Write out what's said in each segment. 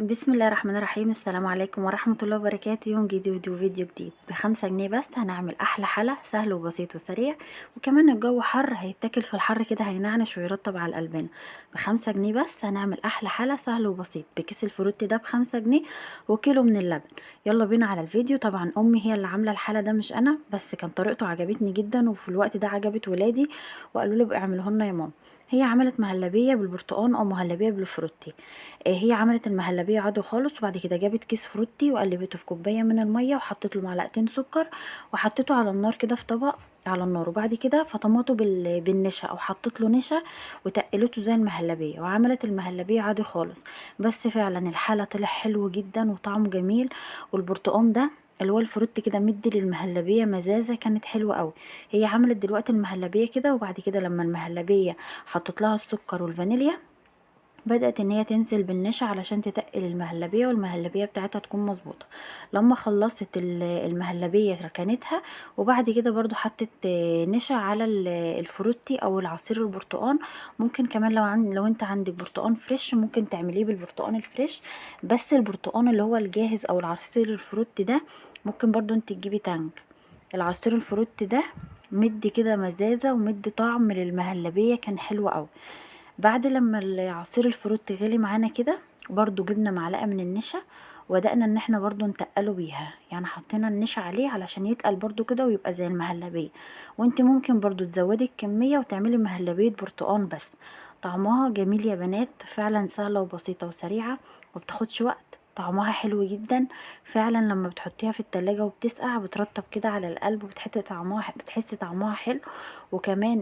بسم الله الرحمن الرحيم. السلام عليكم ورحمة الله وبركاته. يوم جديد وفيديو جديد. ب5 جنيه بس هنعمل أحلى حلا سهل وبسيط وسريع، وكمان الجو حر هيتاكل في الحر كده، هينعنش ويرطب على القلبان. ب5 جنيه بس هنعمل أحلى حلا سهل وبسيط بكيس الفروت ده ب5 جنيه وكيلو من اللبن. يلا بينا على الفيديو. طبعا أمي هي اللي عاملة الحلا ده مش أنا، بس كان طريقته عجبتني جدا، وفي الوقت ده عجبت ولادي وقالوا لي بقى اعمله لنا يا ماما. هي عملت مهلبية بالبرتقان او مهلبية بالفروتي. هي عملت المهلبيه عادي خالص، وبعد كده جابت كيس فروتي وقلبته في كوباية من المية وحطيت له معلقتين سكر وحطيته على النار كده في طبق على النار، وبعد كده فطمته بالنشا او حطيت له نشا وتقلته زي المهلبيه، وعملت المهلبيه عادي خالص. بس فعلا الحلا طلع حلو جدا وطعمه جميل، والبرتقان ده اللي هو الفروت كده مدي للمهلبيه مزازه كانت حلوة قوي. هي عملت دلوقتي المهلبيه كده، وبعد كده لما المهلبيه حطت لها السكر والفانيليا بدأت ان هي تنزل بالنشا علشان تتقل المهلبيه، والمهلبيه بتاعتها تكون مظبوطة. لما خلصت المهلبيه ركنتها، وبعد كده برضو حطت نشا على الفروتي او العصير البرتقان. ممكن كمان لو انت عندك برتقان fresh ممكن تعمليه بالبرتقان ال fresh، بس البرتقان اللي هو الجاهز او العصير الفروتي ده ممكن برضو انت تجيبي تانج. العصير الفروتي ده مدي كده مزازه ومدي طعم للمهلبيه، كان حلو قوي. بعد لما العصير الفروت غلي معانا كده برضو جبنا معلقه من النشا وبدأنا ان احنا برضو نتقله بيها، يعني حطينا النشا عليه علشان يتقل برضو كده ويبقى زي المهلبيه. وانت ممكن برضو تزودي الكمية وتعملي مهلبية برتقان بس، طعمها جميل يا بنات، فعلا سهلة وبسيطة وسريعة وبتاخدش وقت، طعمها حلو جدا فعلا. لما بتحطيها في التلاجة وبتسقع بترطب كده على القلب وبتحس طعمها حلو. وكمان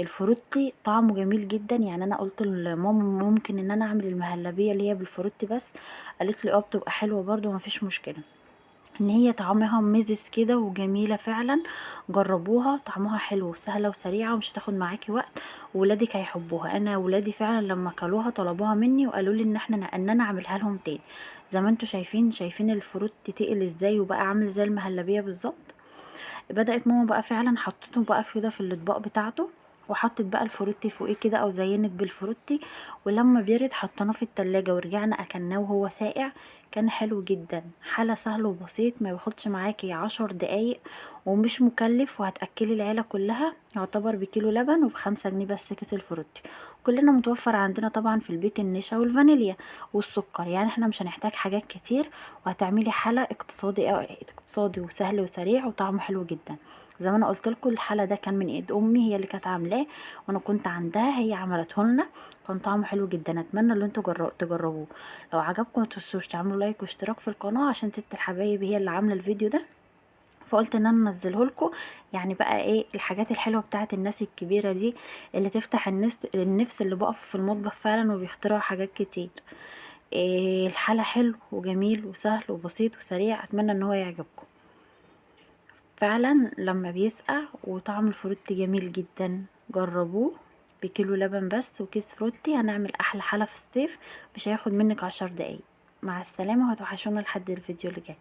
الفروتي طعمه جميل جدا. يعني انا قلت لماما ممكن ان انا اعمل المهلبية اللي هي بالفروتي بس، قالت لي بتبقى حلوة برضو مفيش مشكلة، ان هي طعمها مزز كده وجميلة فعلا. جربوها، طعمها حلو وسهلة وسريعة ومش هتاخد معاكي وقت، وولادك هيحبوها. انا ولادي فعلا لما كلوها طلبوها مني وقالوا لي ان انا اعملها لهم تاني. زي ما انتوا شايفين الفروت تقل ازاي وبقى عامل زي المهلبيه بالظبط. بدات ماما بقى فعلا حطيته بقى كده في الاطباق بتاعته، وحطت بقى الفروتي فوقيه كده او زينت بالفروتي، ولما بيرد حطيناه في التلاجة ورجعنا اكلناه وهو ساقع، كان حلو جدا. حلا سهل وبسيط ما بياخدش معاكي 10 دقايق ومش مكلف، وهتاكلي العيلة كلها. يعتبر بكيلو لبن وب5 جنيه بس كيس الفروتي. كلنا متوفر عندنا طبعا في البيت النشا والفانيليا والسكر، يعني احنا مش هنحتاج حاجات كتير، وهتعملي حلا اقتصادي وسهل وسريع وطعمه حلو جدا. زي ما انا قلت لكم الحلا ده كان من ايد امي، هي اللي كانت عاملاه وانا كنت عندها، هي عملته لنا، كان طعمه حلو جدا. اتمنى ان انتوا تجربوه. لو عجبكم ما تنسوش تعملوا لايك واشتراك في القناة، عشان ست الحبايب هي اللي عامله الفيديو ده، فقلت ان انا انزله لكم. يعني بقى ايه الحاجات الحلوة بتاعت الناس الكبيرة دي اللي تفتح النفس، اللي بقف في المطبخ فعلا وبيخترعوا حاجات كتير. الحلا حلو وجميل وسهل وبسيط وسريع، اتمنى ان هو يعجبكم فعلا. لما بيسقع وطعم الفروت جميل جدا، جربوه بكيلو لبن بس وكيس فروتي، هنعمل احلى حلا في الصيف، مش هياخد منك 10 دقايق. مع السلامة، وهتوحشونا لحد الفيديو اللي جاي.